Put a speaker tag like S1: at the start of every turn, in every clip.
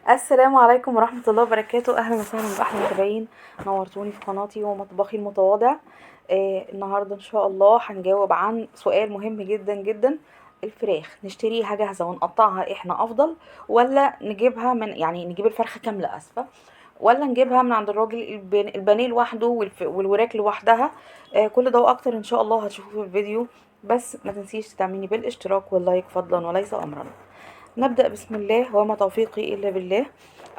S1: السلام عليكم ورحمة الله وبركاته. أهلا وسهلا بأحلى متابعين، نورتوني في قناتي ومطبخي المتواضع. النهاردة إن شاء الله هنجاوب عن سؤال مهم جدا جدا. الفراخ نشتريها جاهزة ونقطعها احنا أفضل، ولا نجيبها من يعني نجيب الفرخة كاملة، أسفة، ولا نجيبها من عند الراجل البانيه لوحده والوراك لوحدها؟ كل ده وأكتر إن شاء الله هتشوفوه في الفيديو، بس ما تنسيش تدعميني بالاشتراك وال like فضلا وليس أمرا. نبدأ بسم الله وما توفيقي إلا بالله.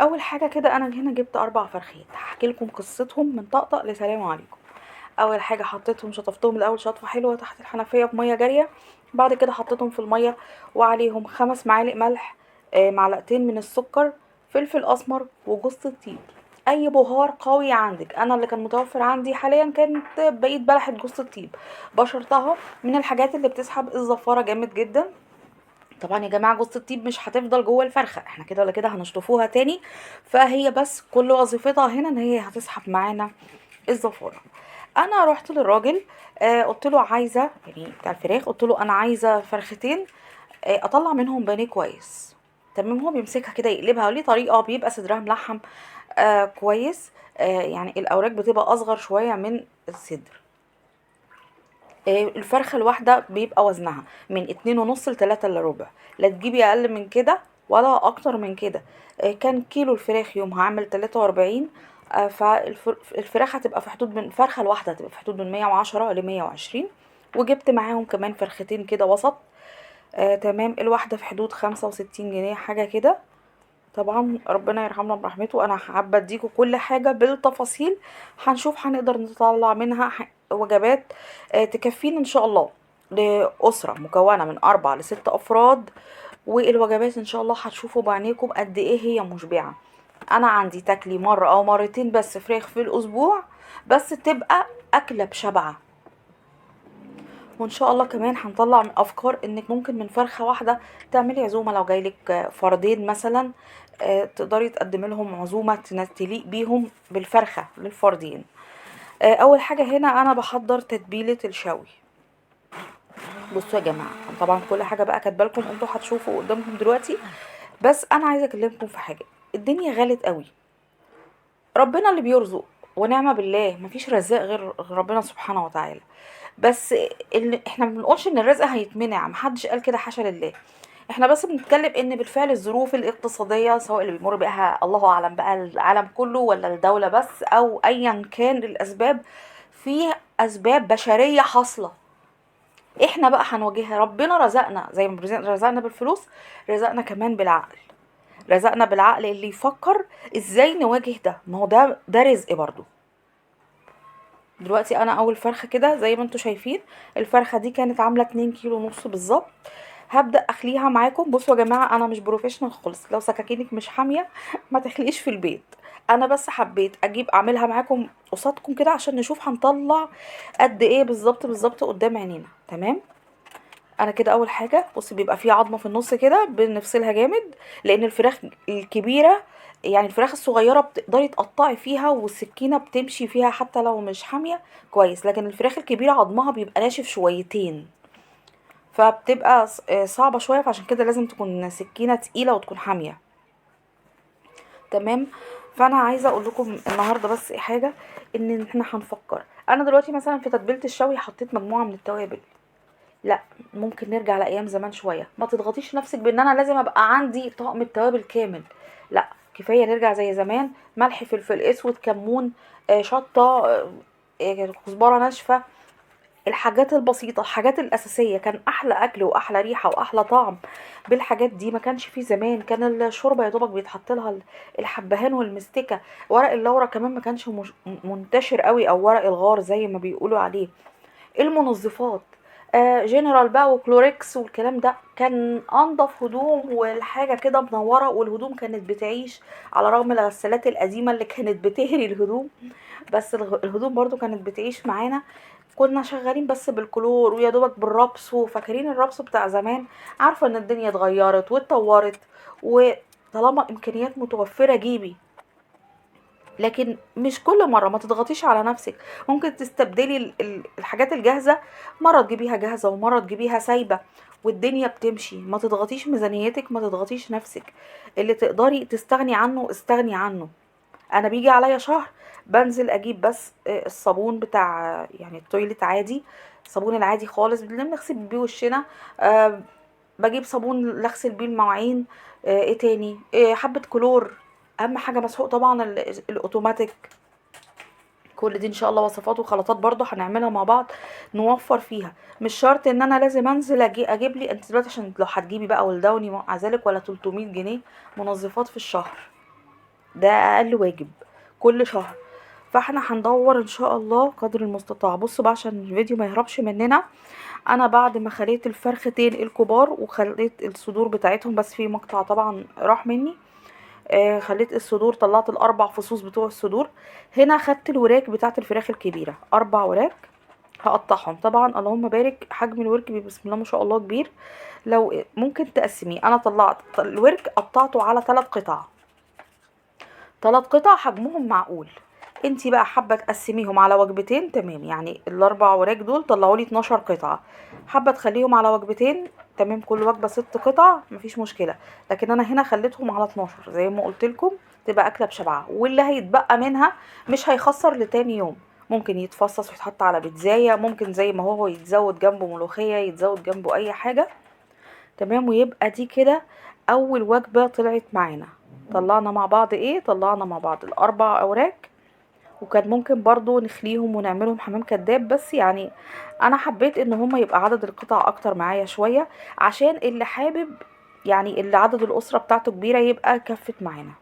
S1: أول حاجة كده، أنا هنا جبت 4 فرخات، هحكي لكم قصتهم من طقطق لسلام عليكم. أول حاجة حطيتهم، شطفتهم الأول شطفة حلوة تحت الحنفية بمية جارية، بعد كده حطيتهم في المية وعليهم 5 معالق ملح، معلقتين من السكر، فلفل أسمر، وجوز الطيب، أي بهار قوي عندك. أنا اللي كان متوفر عندي حاليا كانت بقيت بلحة جوز الطيب، بشرتها من الحاجات اللي بتسحب الزفارة جامد جدا. طبعا يا جماعة جوز الطيب مش هتفضل جوه الفرخه، احنا كده ولا كده هنشطفوها تاني، فهي بس كل وظيفتها هنا ان هي هتسحب معانا الزفاره. انا رحت للراجل، قلت له عايزه، يعني بتاع الفراخ، قلت له انا عايزه فرختين، اطلع منهم بانيه كويس. تمام، هو بيمسكها كده يقلبها وليه طريقه، بيبقى صدرها ملحم كويس، يعني الاوراق بتبقى اصغر شوية من الصدر. الفرخه الواحدة بيبقى وزنها من اتنين ونص لتلاتة الا ربع، لا تجيبي اقل من كده ولا اكتر من كده. كان كيلو الفراخ يوم هعمل 43، فالفراخ هتبقى في حدود من فرخة الواحدة هتبقى في حدود من 110 ل 120. وجبت معاهم كمان فرختين كده وسط، تمام، الواحدة في حدود 65 جنيه حاجة كده. طبعا ربنا يرحمنا برحمته. انا حابة اديكم كل حاجة بالتفاصيل، هنشوف هنقدر نطلع منها وجبات، تكفينا ان شاء الله لاسرة مكونة من 4 ل6 افراد. والوجبات ان شاء الله هتشوفوا بعينيكم قد ايه هي مشبعة. انا عندي تاكلي مرة او مرتين بس فراخ في الاسبوع، بس تبقى اكله بشبعه. وان شاء الله كمان هنطلع من افكار انك ممكن من فرخة واحدة تعملي عزومة، لو جايلك فردين مثلا، تقدري تقدمي لهم عزومة تليق بيهم بالفرخه للفردين. اول حاجة هنا انا بحضر تتبيله الشوي. بصوا يا جماعة، طبعا كل حاجة بقى كاتبه لكم، انتوا هتشوفوا قدامكم دلوقتي، بس انا عايزه اكلمكم في حاجة. الدنيا غلت قوي، ربنا اللي بيرزق ونعمه بالله، مفيش رزاق غير ربنا سبحانه وتعالى. بس احنا ما بنقولش ان الرزق هيتمنع، محدش قال كده، حاشا لله. احنا بس بنتكلم ان بالفعل الظروف الاقتصادية، سواء اللي بيمر بيها الله اعلم بقى العالم كله ولا الدولة بس، او ايا كان الاسباب، في اسباب بشرية حاصله احنا بقى هنواجهها. ربنا رزقنا زي ما رزقنا بالفلوس، رزقنا كمان بالعقل، رزقنا بالعقل اللي يفكر ازاي نواجه ده. ما هو ده رزق برضو. دلوقتي انا اول فرخة كده زي ما انتم شايفين، الفرخه دي كانت عامله اتنين كيلو ونص بالظبط. هبدا اخليها معاكم. بصوا يا جماعة، انا مش professional خالص، لو سكاكينك مش حامية ما تخليش في البيت. انا بس حبيت اعملها معاكم قصادكم كده عشان نشوف هنطلع قد ايه بالظبط بالظبط قدام عينينا. تمام، انا كده اول حاجة بصي بيبقى في عظمه في النص كده بنفصلها جامد، لان الفراخ الكبيرة يعني الفراخ الصغيرة بتقدري تقطعي فيها والسكينة بتمشي فيها حتى لو مش حامية كويس، لكن الفراخ الكبيرة عظمها بيبقى ناشف شويتين، فبتبقى صعبة شوية، فعشان كده لازم تكون سكينة تقيلة وتكون حامية. تمام، فانا عايزه اقول لكم النهارده بس حاجة، ان احنا هنفكر. انا دلوقتي مثلا في تتبيله الشوي حطيت مجموعة من التوابل، لا ممكن نرجع لايام زمان شوية. ما تضغطيش نفسك بان انا لازم ابقى عندي طقم التوابل كامل، لا كفاية نرجع زي زمان، ملح، فلفل اسود، كمون، شطه، كزبره ناشفة، الحاجات البسيطة، الحاجات الاساسية. كان احلى اكل واحلى ريحه واحلى طعم بالحاجات دي، ما كانش فيه زمان. كان الشوربة يا دوبك بيتحط لها الحبهان والمستكه، ورق اللورة كمان ما كانش منتشر قوي، او ورق الغار زي ما بيقولوا عليه. المنظفات، جنرال بقى وكلوريكس والكلام ده، كان انضف هدوم والحاجة كده منورة، والهدوم كانت بتعيش على رغم الغسالات القديمة اللي كانت بتهري الهدوم، بس الهدوم برضو كانت بتعيش معانا. كنا شغالين بس بالكلور ويا دوبك بالربس، وفاكرين الربس بتاع زمان. عارفه ان الدنيا اتغيرت واتطورت، وطالما امكانيات متوفرة جيبي، لكن مش كل مرة. ما تضغطيش على نفسك، ممكن تستبدلي الحاجات الجاهزة، مرة تجيبيها جاهزة ومرة تجيبيها سايبه. والدنيا بتمشي. ما تضغطيش ميزانيتك، ما تضغطيش نفسك، اللي تقدري تستغني عنه استغني عنه. انا بيجي عليا شهر بنزل اجيب بس الصابون بتاع يعني ال toilet عادي، الصابون العادي خالص اللي بنغسل بيه وشنا، بجيب صابون لاغسل بيه المواعين، ايه تاني، حبة كلور، اهم حاجة مسحوق طبعا الاوتوماتيك. كل دي ان شاء الله وصفات وخلطات برضو هنعملها مع بعض نوفر فيها. مش شرط ان انا لازم انزل اجيب لي، انت دلوقتي عشان لو هتجيبي بقى ولدوني مع ذلك ولا 300 جنيه منظفات في الشهر، ده اقل واجب كل شهر. فاحنا هندور ان شاء الله قدر المستطاع. بصوا بقى عشان الفيديو ما يهربش مننا، انا بعد ما خليت الفرختين الكبار وخليت الصدور بتاعتهم، بس في مقطع طبعا راح مني، خليت الصدور، طلعت الاربع فصوص بتوع الصدور. هنا خدت الوراك بتاعت الفراخ الكبيرة، 4 وراك هقطعهم. طبعا اللهم بارك حجم الورك بسم الله ما شاء الله كبير، لو ممكن تقسميه. انا طلعت الورك قطعته على 3 قطع، 3 قطع حجمهم معقول. انتي بقى حابة تقسميهم على وجبتين تمام، يعني الاربع وراك دول طلعوا لي 12 قطعه، حابة تخليهم على وجبتين تمام، كل وجبة 6 قطع مفيش مشكلة. لكن انا هنا خليتهم على 12 زي ما قلت لكم، تبقى اكله بشبعه، واللي هيتبقى منها مش هيخسر لتاني يوم، ممكن يتفصص ويتحط على بيتزايه، ممكن زي ما هو يتزود جنبه ملوخية، يتزود جنبه اي حاجة تمام. ويبقى دي كده اول وجبة طلعت معانا. طلعنا مع بعض ايه؟ طلعنا مع بعض الاربع اوراق، وكان ممكن برضو نخليهم ونعملهم حمام كداب، بس يعني انا حبيت ان هما يبقى عدد القطع اكتر معايا شوية، عشان اللي حابب يعني اللي عدد الاسرة بتاعته كبيرة يبقى كفت معانا.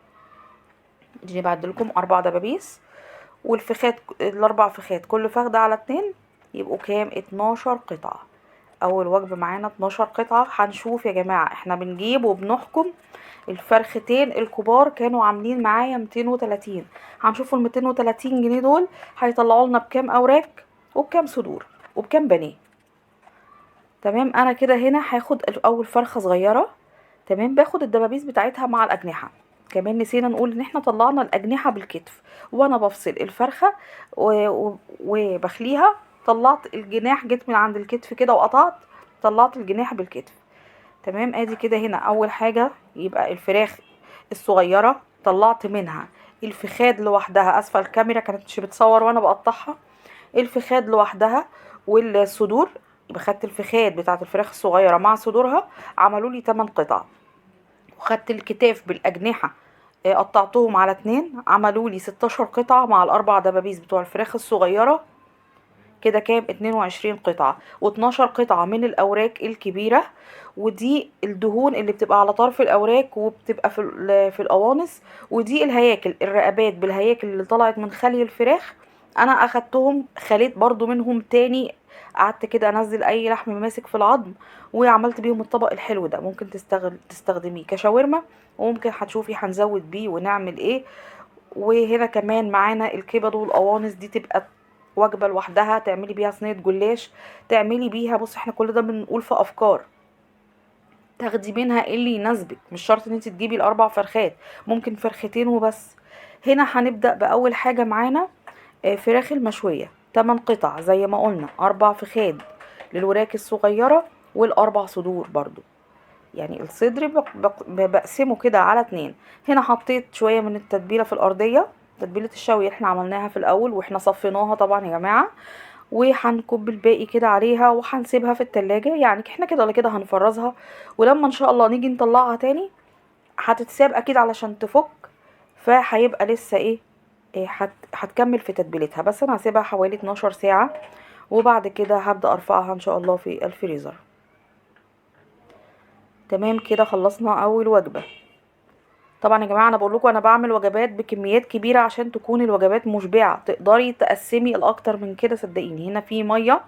S1: اديني بعد لكم 4 دبابيس، والفخات الاربع فخات كل فخدة على 2 يبقوا كام؟ 12 قطعة. اول وجبة معانا 12 قطعة. هنشوف يا جماعة، احنا بنجيب وبنحكم. الفرختين الكبار كانوا عاملين معايا 230، هنشوفوا ال 230 جنيه دول هيطلعوا لنا بكام اوراق وبكام صدور وبكام بانيه تمام. انا كده هنا هاخد اول فرخة صغيرة تمام، باخد الدبابيس بتاعتها مع الاجنحة. كمان نسينا نقول ان احنا طلعنا الاجنحة بالكتف، وانا بفصل الفرخه وبخليها، طلعت الجناح، جيت من عند الكتف كده وقطعت، طلعت الجناح بالكتف تمام. ادي كده هنا اول حاجة، يبقى الفراخ الصغيرة طلعت منها الفخاد لوحدها، اسفل الكاميرا كانت مش بتصور وانا بقطعها، الفخاد لوحدها والصدور، يبقى خدت الفخاد بتاعت الفراخ الصغيرة مع صدورها، عملوا لي 8 قطع. وخدت الكتاف بالاجنحه، قطعتهم على 2، عملوا لي 16 قطعه مع الاربع دبابيس بتوع الفراخ الصغيرة، كده كام؟ 22 قطعة، واتناشر قطعة من الأوراك الكبيرة. ودي الدهون اللي بتبقى على طرف الأوراك وبتبقى في القوانص، ودي الهياكل، الرقبات بالهياكل اللي طلعت من خلي الفراخ. أنا أخدتهم خليت برضو منهم تاني، قعدت كده أنزل أي لحم ماسك في العظم، وعملت بيهم الطبق الحلو ده. ممكن تستخدميه كشاورما، وممكن هتشوفي هنزود بيه ونعمل ايه. وهنا كمان معانا الكبد والقوانص، دي تبقى وجبة لوحدها، تعملي بيها صينية جلاش، تعملي بيها، بص احنا كل ده بنقول في افكار، تاخدي منها اللي يناسبك، مش شرط ان انت تجيبي الاربع فرخات، ممكن فرختين وبس. هنا هنبدأ باول حاجة معانا، فراخ المشوية 8 قطع زي ما قلنا، 4 فخاد للوراك الصغيرة والاربع صدور برضو، يعني الصدر بقسمة كده على 2. هنا حطيت شوية من التتبيلة في الارضية، تتبيلة الشوي احنا عملناها في الاول واحنا صفيناها طبعا يا جماعة، وهنكب الباقي كده عليها وهنسيبها في التلاجة، يعني احنا كده ولا كده هنفرزها، ولما ان شاء الله نيجي نطلعها تاني هتتساب اكيد علشان تفك، فهيبقى لسه ايه، هتكمل في تتبيلتها. بس انا هسيبها حوالي 12 ساعة، وبعد كده هبدأ ارفعها ان شاء الله في الفريزر. تمام كده خلصنا اول وجبة. طبعا يا جماعة انا بقول لكم انا بعمل وجبات بكميات كبيرة عشان تكون الوجبات مشبعة، تقدري تقسمي الاكتر من كده صدقيني. هنا في مية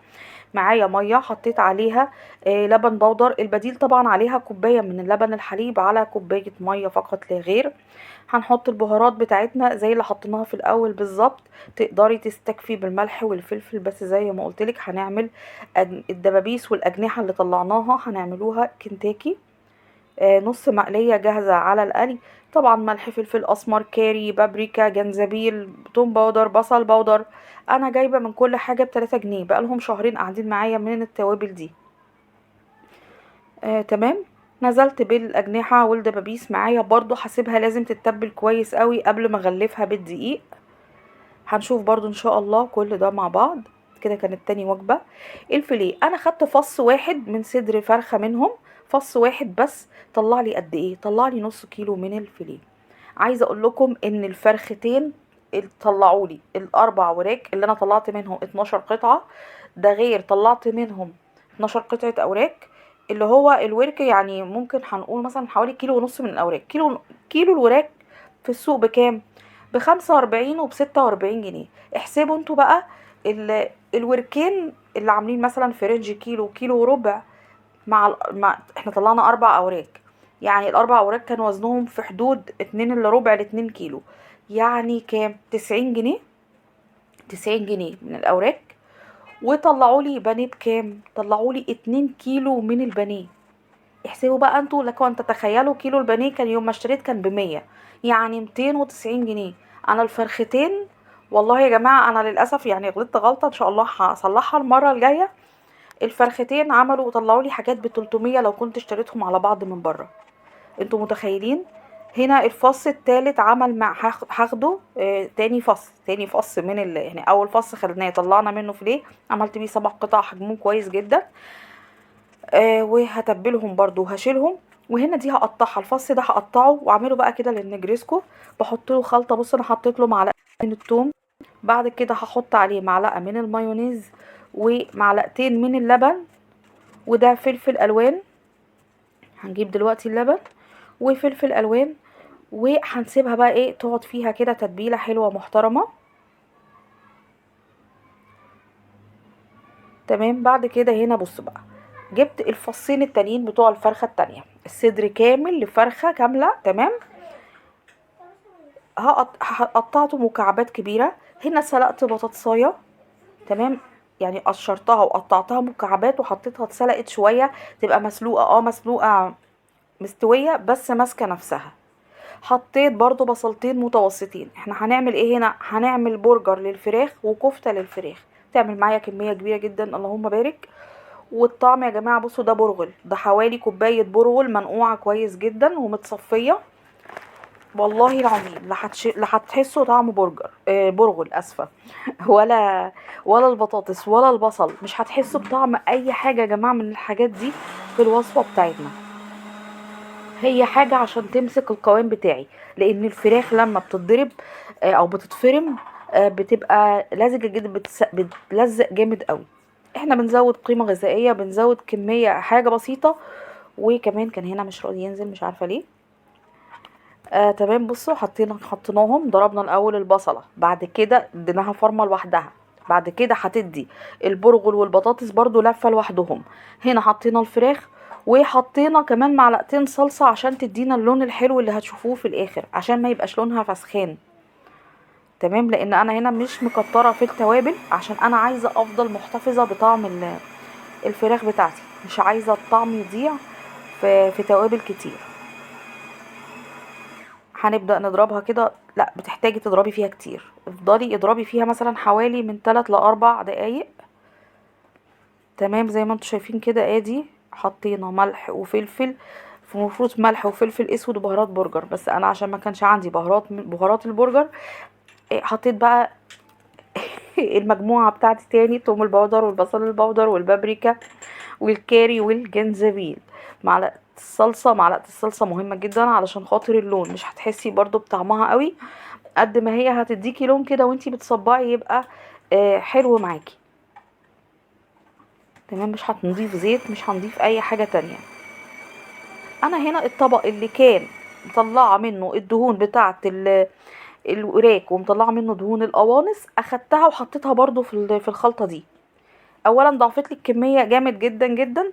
S1: معايا، مية حطيت عليها، لبن بودر، البديل طبعا عليها كوباية من اللبن الحليب على كوباية مية فقط لا غير. هنحط البهارات بتاعتنا زي اللي حطيناها في الاول بالظبط، تقدري تستكفي بالملح والفلفل بس زي ما قلتلك. هنعمل الدبابيس والاجنحه اللي طلعناها هنعملوها كنتاكي، نص مقلية جاهزة على القلي، طبعا ملح فلفل اسمر كاري بابريكا جنزبيل توم powder بصل powder. انا جايبه من كل حاجة بتلاتة جنيه، بقالهم شهرين قاعدين معايا من التوابل دي. تمام. نزلت بالاجنحه والدبابيس معايا برضو، هسيبها لازم تتبل كويس قوي قبل ما اغلفها بالدقيق. هنشوف برضو ان شاء الله كل ده مع بعض. كده كانت تاني وجبة. الفيليه انا خدت فص واحد من صدر فرخة منهم، فص واحد بس، طلع لي قد ايه؟ طلع لي نص كيلو من الفيليه. عايزه اقول لكم ان الفرختين اللي طلعوا لي الاربع وراك اللي انا طلعت منهم 12 قطعه، ده غير طلعت منهم 12 قطعه اوراك، اللي هو الورك يعني ممكن هنقول مثلا حوالي كيلو ونص من الاوراك. كيلو الوراك في السوق بكام؟ ب45 وب46 جنيه. احسبوا انتوا بقى الوركين اللي عاملين مثلا في range كيلو، كيلو وربع، مع احنا طلعنا 4 اوراق، يعني الاربع اوراق كان وزنهم في حدود اتنين الا ربع لاتنين كيلو، يعني كام؟ 90 جنيه. 90 جنيه من الاوراق. وطلعوا لي بانيه بكام؟ طلعوا لي 2 كيلو من البانيه. احسبوا بقى انتوا، لكم ان تتخيلوا كيلو البانيه كان يوم ما اشتريت كان ب100، يعني 290 جنيه. انا الفرختين والله يا جماعة انا للاسف غلطت غلطه، ان شاء الله هصلحها المرة الجاية. الفرختين عملوا وطلعوا لي حاجات ب300 لو كنت اشتريتهم على بعض من بره. انتوا متخيلين؟ هنا الفص التالت عمل مع هاخده، تاني فص، تاني فص من ال-، يعني اول فص خدناه طلعنا منه فيليه، عملت بيه 7 قطع حجمهم كويس جدا، وهتبلهم برضو وهشيلهم. وهنا دي هقطعها، الفص ده هقطعه واعمله بقى كده للنجريسكو، بحط له خلطه. بصوا انا حطيت له معلقه من التوم، بعد كده هحط عليه معلقه من المايونيز ومعلقتين من اللبن، وده فلفل الوان، هنجيب دلوقتي اللبن وفلفل الوان، وهنسيبها بقى تقعد فيها كده تتبيله حلوة محترمه. تمام. بعد كده هنا بصوا بقى جبت الفصين التانيين بتوع الفرخه التانية، الصدر كامل لفرخه كاملة. تمام. قطعته مكعبات كبيرة. هنا سلقت بطاطسايه، تمام، يعني قشرتها وقطعتها مكعبات وحطيتها اتسلقت شوية، تبقى مسلوقة، مسلوقة مستوية بس ماسكه نفسها. حطيت برضو بصلتين متوسطين. احنا هنعمل ايه هنا؟ هنعمل برجر للفراخ وكفته للفراخ، تعمل معايا كمية كبيرة جدا اللهم بارك. والطعم يا جماعة بصوا ده برغل، ده حوالي كوباية برغل منقوعه كويس جدا ومتصفيه، والله العظيم لا هتحسوا طعم برجر، برغل اسفه، ولا البطاطس ولا البصل، مش هتحسوا بطعم اي حاجة يا جماعة من الحاجات دي في الوصفة بتاعتنا. هي حاجة عشان تمسك القوام بتاعي، لان الفراخ لما بتتضرب، او بتتفرم، بتبقى لزجه جدا، بتلزق جامد قوي. احنا بنزود قيمة غذائية، بنزود كمية حاجة بسيطة. وكمان كان هنا مش راضي ينزل، مش عارفه ليه. تمام. بصوا حطيناهم، ضربنا الاول البصله، بعد كده اديناها فرمه لوحدها، بعد كده هتدي البرغل والبطاطس برضو لفه لوحدهم. هنا حطينا الفراخ، وحطينا كمان معلقتين صلصه عشان تدينا اللون الحلو اللي هتشوفوه في الاخر، عشان ما يبقاش لونها فسخان. تمام. لان انا هنا مش مكتره في التوابل، عشان انا عايزه افضل محتفظة بطعم الفراخ بتاعتي، مش عايزه الطعم يضيع في توابل كتير. هنبدأ نضربها كده، لا بتحتاجي تضربي فيها كتير، افضلي اضربي فيها مثلا حوالي من 3 ل4 دقايق. تمام. زي ما انتم شايفين كده ادي حطينا ملح وفلفل، المفروض ملح وفلفل اسود وبهارات برجر، بس انا عشان ما كانش عندي بهارات البرجر، حطيت بقى المجموعة بتاعتي تاني، توم البودر والبصل البودر والبابريكا والكاري والجنزبيل، معلقة الصلصة. معلقة الصلصة مهمة جدا علشان خاطر اللون، مش هتحسي برضو بطعمها قوي قد ما هي هتديكي لون كده وانتي بتصبعي، يبقى، حلو معاكي. تمام. مش هنضيف زيت، مش هنضيف اي حاجة تانية. انا هنا الطبق اللي كان مطلعة منه الدهون بتاعة الوراك ومطلعة منه دهون القوانص، اخدتها وحطيتها برضو في الخلطة دي. اولا ضعفت لي الكمية جامد جدا جدا،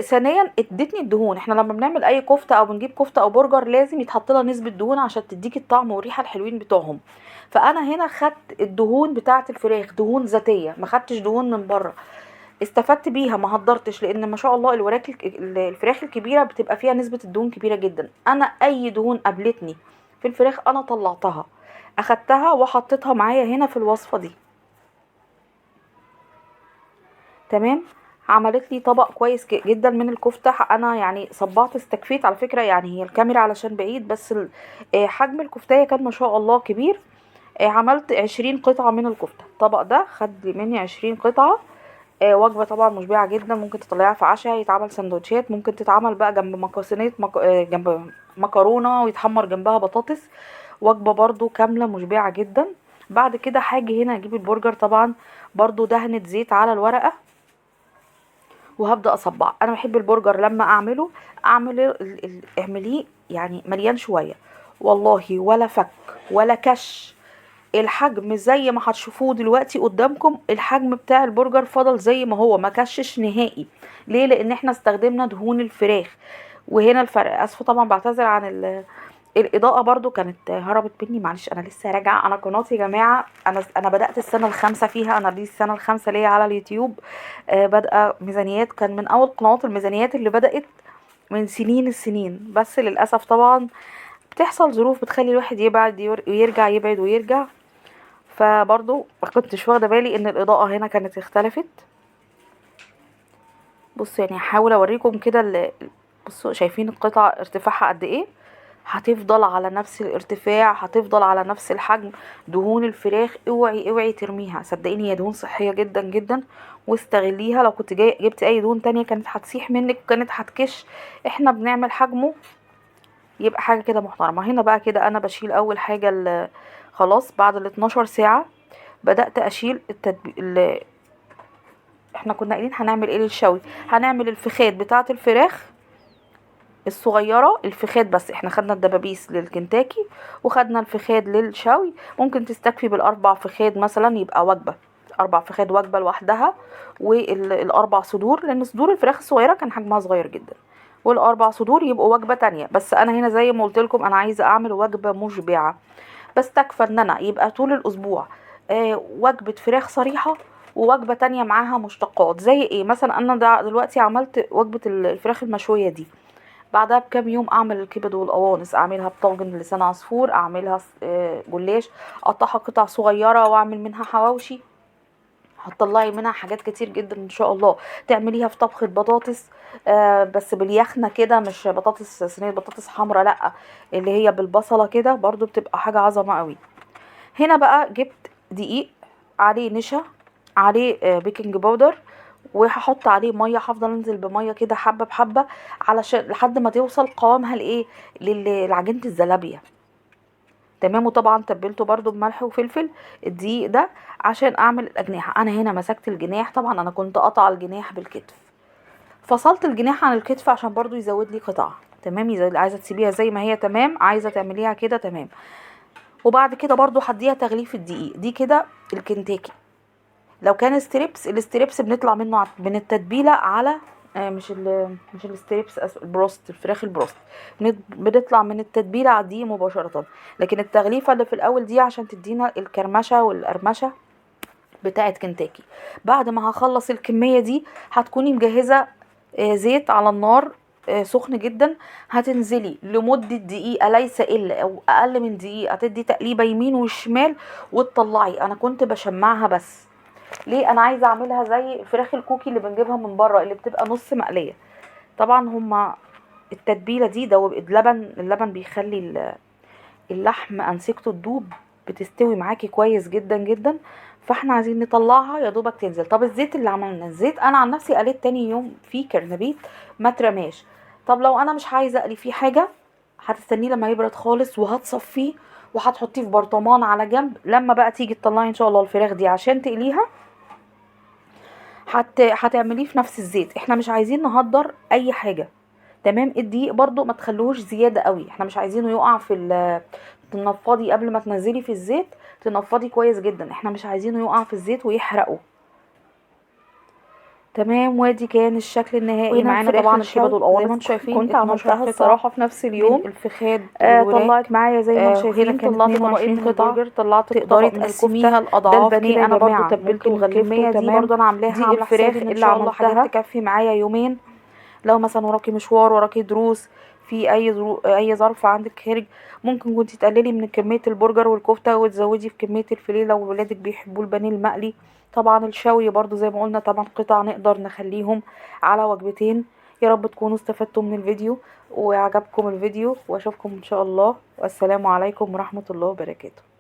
S1: ثانيا ادتني الدهون. احنا لما بنعمل اي كفته او بنجيب كفته او برجر لازم يتحط لها نسبه دهون عشان تديكي الطعم والريحه الحلوين بتوعهم. فانا هنا خدت الدهون بتاعه الفراخ، دهون ذاتية، ما خدتش دهون من بره، استفدت بيها ما هدرتش، لان ما شاء الله الوراك الفراخ الكبيرة بتبقى فيها نسبه الدهون كبيرة جدا. انا اي دهون قابلتني في الفراخ انا طلعتها، اخدتها وحطيتها معايا هنا في الوصفة دي. تمام. عملت لي طبق كويس جدا من الكفتة. انا يعني صبعت استكفيت على فكرة، يعني هي الكاميرا علشان بعيد، بس حجم الكفتايه كان ما شاء الله كبير. عملت 20 قطعه من الكفتة، الطبق ده خد مني 20 قطعه. وجبة طبعا مشبعة جدا، ممكن تطلعيها في عشاء، يتعمل سندوتشات، ممكن تتعمل بقى جنب مكرونه، جنب مكرونه ويتحمر جنبها بطاطس. وجبة برضو كاملة مشبعة جدا. بعد كده هاجي هنا اجيب البرجر، طبعا برضو دهنه زيت على الورقة وهبدا اصبع. انا بحب البرجر لما اعمله اعمل اعمليه يعني مليان شوية، والله ولا فك ولا كش. الحجم زي ما هتشوفوه دلوقتي قدامكم، الحجم بتاع البرجر فضل زي ما هو، ما كشش نهائي. ليه؟ لان احنا استخدمنا دهون الفراخ. وهنا الفرق. اسفه طبعا بعتذر عن الاضاءة، برضو كانت هربت مني، معلش انا لسه راجعه. انا قناتي يا جماعة انا بدات السنة الخامسة فيها، انا دي السنة الخامسة ليا على اليوتيوب. بادئه ميزانيات، كان من اول قنوات الميزانيات اللي بدات من سنين السنين، بس للاسف طبعا بتحصل ظروف بتخلي الواحد يبعد ويرجع، يبعد ويرجع. فبرضو ما كنتش واخده بالي ان الاضاءة هنا كانت اختلفت. بصوا يعني هحاول اوريكم كده. بصوا شايفين القطعة ارتفاعها قد ايه؟ هتفضل على نفس الارتفاع، هتفضل على نفس الحجم. دهون الفراخ اوعي اوعي ترميها، صدقيني هي دهون صحية جدا جدا، واستغليها. لو كنت جاي جبت اي دهون تانية كانت هتسيح منك وكانت هتكش. احنا بنعمل حجمه يبقى حاجة كده محترمه. هنا بقى كده انا بشيل اول حاجة، خلاص بعد ال 12 ساعة بدات اشيل التتبيل. احنا كنا قايلين هنعمل ايه للشوي؟ هنعمل الفخاد بتاعه الفراخ الصغيرة، الفخاد بس. احنا خدنا الدبابيس للكنتاكي وخدنا الفخاد للشوي. ممكن تستكفي بالاربع فخاد مثلا، يبقى وجبة 4 فخاد وجبة لوحدها، والاربع صدور، لان صدور الفراخ الصغيرة كان حجمها صغير جدا، والاربع صدور يبقوا وجبة تانية. بس انا هنا زي ما قلت لكم انا عايزه اعمل وجبة مشبعة، بستكفى ان انا يبقى طول الاسبوع وجبة فراخ صريحه ووجبه تانية معاها مشتقات. زي ايه مثلا؟ انا دلوقتي عملت وجبة الفراخ المشويه دي، بعدها بكام يوم اعمل الكبد والقوانص، اعملها بطاجن لسان عصفور، اعملها جلاش، اقطعها قطع صغيرة واعمل منها حواوشي. هتطلعي منها حاجات كتير جدا ان شاء الله. تعمليها في طبخه بطاطس، بس باليخنه كده، مش بطاطس صينية بطاطس حمراء، لا اللي هي بالبصله كده، برضو بتبقى حاجة عظمه قوي. هنا بقى جبت دقيق عليه نشا، عليه baking powder، وهحط عليه مية. هفضل انزل بميه كده حبه بحبه علشان لحد ما توصل قوامها لايه، لعجينه الزلابيه. تمام. وطبعا تبلته برده بملح وفلفل الدقيق ده عشان اعمل الاجنحة. انا هنا مسكت الجناح، طبعا انا كنت قطع الجناح بالكتف، فصلت الجناح عن الكتف عشان برده يزود لي قطعه. تمام. يزود، عايزه تسيبيها زي ما هي تمام، عايزه تعمليها كده تمام. وبعد كده برده هديها تغليف الدقيق دي كده. الكنتاكي لو كان strips، ال strips بنطلع منه من التتبيله على مش ال strips، ال breast، الفراخ ال breast بنطلع من التتبيله على الدقيق مباشرة. لكن التغليفه اللي في الاول دي عشان تدينا الكرمشه والقرمشه بتاعه كنتاكي. بعد ما هخلص الكمية دي هتكوني مجهزة زيت على النار سخن جدا، هتنزلي لمدة دقيقة ليس الا او اقل من دقيقة، تدي تقليبه يمين وشمال وتطلعي. انا كنت بشمعها بس ليه؟ انا عايزه اعملها زي فراخ الكوكي اللي بنجيبها من بره، اللي بتبقى نص مقلية. طبعا هما التتبيله دي دوب اللبن، اللبن بيخلي اللحم انسجته تدوب، بتستوي معاكي كويس جدا جدا. فاحنا عايزين نطلعها يا دوبك تنزل. طب الزيت اللي عملنا الزيت، انا عن نفسي قليت تاني يوم فيه كرنبيت ما ترماش. طب لو انا مش عايزه اقلي فيه حاجة، هتستنيه لما يبرد خالص وهتصفيه وهتحطيه في برطمان على جنب. لما بقى تيجي تطلعي ان شاء الله الفراخ دي عشان تقليها، هتعمليه في نفس الزيت. احنا مش عايزين نهدر اي حاجة. تمام. الدقيق برضو ما تخلوهوش زيادة قوي، احنا مش عايزينه يقع في تنفضي قبل ما تنزلي في الزيت، تنفضي كويس جدا، احنا مش عايزينه يقع في الزيت ويحرقه. تمام. وادي كان الشكل النهائي معانا. طبعا الكبد والقوانص زي ما انتم شايفين كنت عملتها الصراحة في نفس اليوم. الفخاد طلعت معايا زي ما انتم شايفين، طلعت طبقين قطع، طلعت تقدري تقسميها الاضعاف كده. انا برضو تبلته وغلفته. دي برضو انا عاملاها، عامله الفراخ اللي عملتها تكفي معايا يومين. لو مثلا وراكي مشوار، وراكي دروس، في اي ظرف عندك خارج، ممكن كنتي تقللي من كمية البرجر والكفته وتزودي في كمية الفيليه لو ولادك بيحبوا البانيه المقلي. طبعا الشوي برضو زي ما قلنا 8 قطع نقدر نخليهم على وجبتين. يا رب تكونوا استفدتوا من الفيديو وعجبكم الفيديو، واشوفكم ان شاء الله، والسلام عليكم ورحمة الله وبركاته.